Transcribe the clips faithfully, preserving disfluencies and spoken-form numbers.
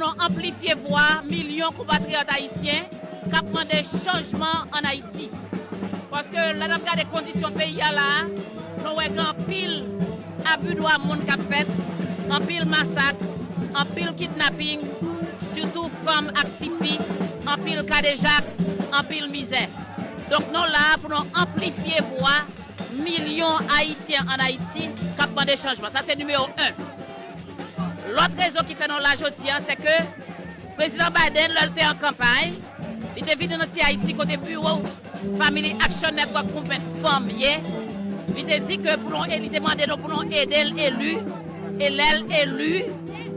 Nou anplifye vwa milyon konpatriyòt ayisyen k ap mande chanjman ann Ayiti. Paske lè n ap gade kondisyon peyi a la a, nou wè gen anpil abi dwa moun k ap fèt, anpil masak, anpil kidnaping, sitou fanm ak tifi, anpil kadejak, anpil mizè. Donk, nou la a pou nou anplifye vwa milyon Ayisyen ann Ayiti k ap mande chanjman. Sa se nimewo en. Lòt rezon ki fè nou la jodi a, se ke Prezidan Biden, lè l te an kanpay, li te vin nan ti Ayiti kote biwo Family Action Network Movement Fanm ye. Li te di ke pou nou, e li te mande nou pou nou ede l eli. E lè l eli,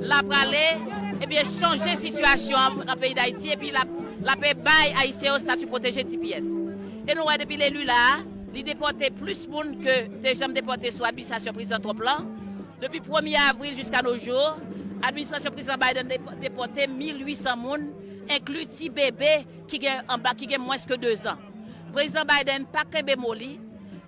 l ap prale, ebyen, chanje sitiyasyon an nan peyi Dayiti, epi l ap, l ap bay Ayisyen yo estati pwoteje, T P S. E nou wè depi l eli la a, li depòte plis moun ke te janm depòte sou administrasyon Prezidan Trump lan. Depi premye avril jiska no jou, administrasyon Prezidan Biden dep-, depòte mil uit san moun, enkli ti bebe ki gen anba, ki gen mwens ke de zan. Prezidan Biden pa kenbe mo li,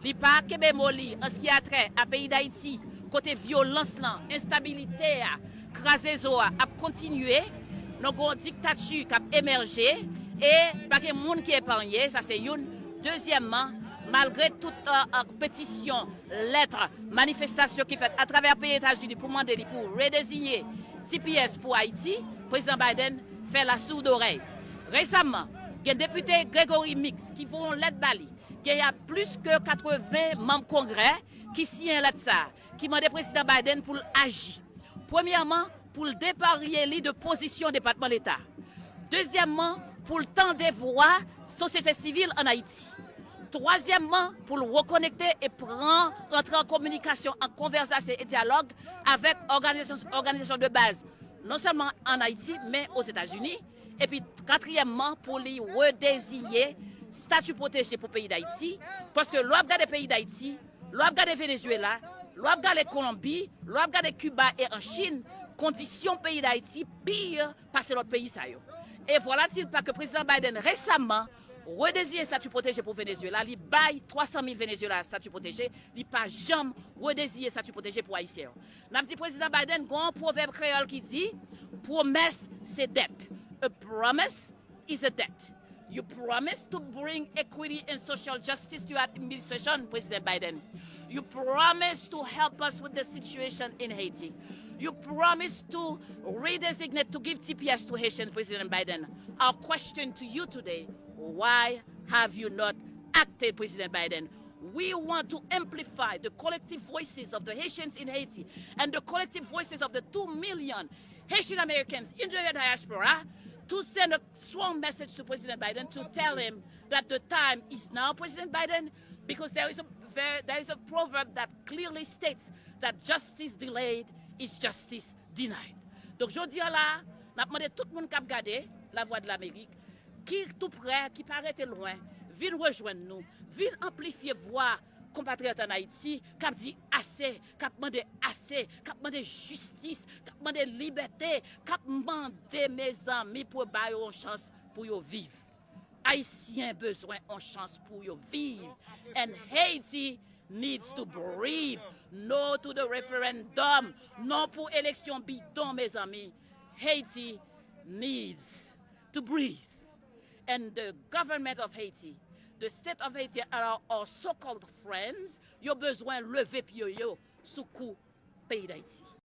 li pa kenbe mo li an se ki a trè a peyi Dayiti, kote vyolans lan, enstabilite a, kraze zo a ap kontinye, nou gen yon diktati k ap emèje, e pa gen moun ki epanye, sa se youn. Dezyèmman, malgre tout, euh, euh, petisyon, lèt, manifestasyon ki fèt atravè peyi Etazini pou mande li pou redeziye T P S pou Ayiti, Prezidan Biden fè la sourde oreille. Resaman, gen depite Gregory Meeks ki voye yon lèt ba li. Gen y a plis ke katreven manm Kongrè ki siyen lèt sa a, ki mande Prezidan Biden pou l aji. Premyèman, pou l deparye li de pozisyon Depatman Leta. Dezyèmman, pou l tande vwa sosyete sivil ann Ayiti. Twazyèmman, pou l rekonekte e pran, rantre an kominikasyon, an konvèsasyon e dyalòg avèk òganizasyon, òganizasyon de baz, non sèlman ann Ayiti, men Ozetazini. Epi, katriyèmman, pou li redeziye estati pwoteje pou peyi Dayiti, paske lè w ap gade peyi Dayiti, lè w ap gade Venezuela, lè w ap gade Kolonbi, lè w ap gade Kiba e an Chin, kondisyon peyi Dayiti pi pase lòt peyi sa yo. E vwalatilpa ke Prezidan Biden resaman redeziye estati pwoteje pou Venezuela, li bay twa san mil Venezuela estati pwoteje, li pa janm redeziye estati pwoteje pou Ayisyen yo. N ap di Prezidan Biden, gen yon pwovèb kreyòl ki di, "Pwomès se dèt." A promise is a debt. You promise to bring equity and social justice to your administration, President Biden. You promise to help us with the situation in Haiti. You promise to redesignate, to give T P S to Haitians, President Biden. Our question to you today, why have you not acted, President Biden? We want to amplify the collective voices of the Haitians in Haiti and the collective voices of the two million Haitian Americans in the diaspora to send a strong message to President Biden to tell him that the time is now, President Biden, because there is a very, there is a proverb that clearly states that justice delayed is justice denied. Donk, jodi a la, n ap mande tout moun k ap gade Lavwadlamerik, ki tou prè, ki pa rete lwen, vin rejwenn nou, vin anplifye vwa konpatriyòt ann Ayiti k ap di ase, k ap mande ase, k ap mande jistis, k ap mande libète, k ap mande, mezanmi, pou yo ba yo yon chans pou yo viv. Ayisyen bezwen yon chans pou yo viv. And Haiti needs to breathe. No to the referendum. Non pou eleksyon bidon, mezanmi. Haiti needs to breathe. And the government of Haiti, the state of Haiti, and our, our so-called friends, yo bezwen leve pye yo sou kou peyi Dayiti.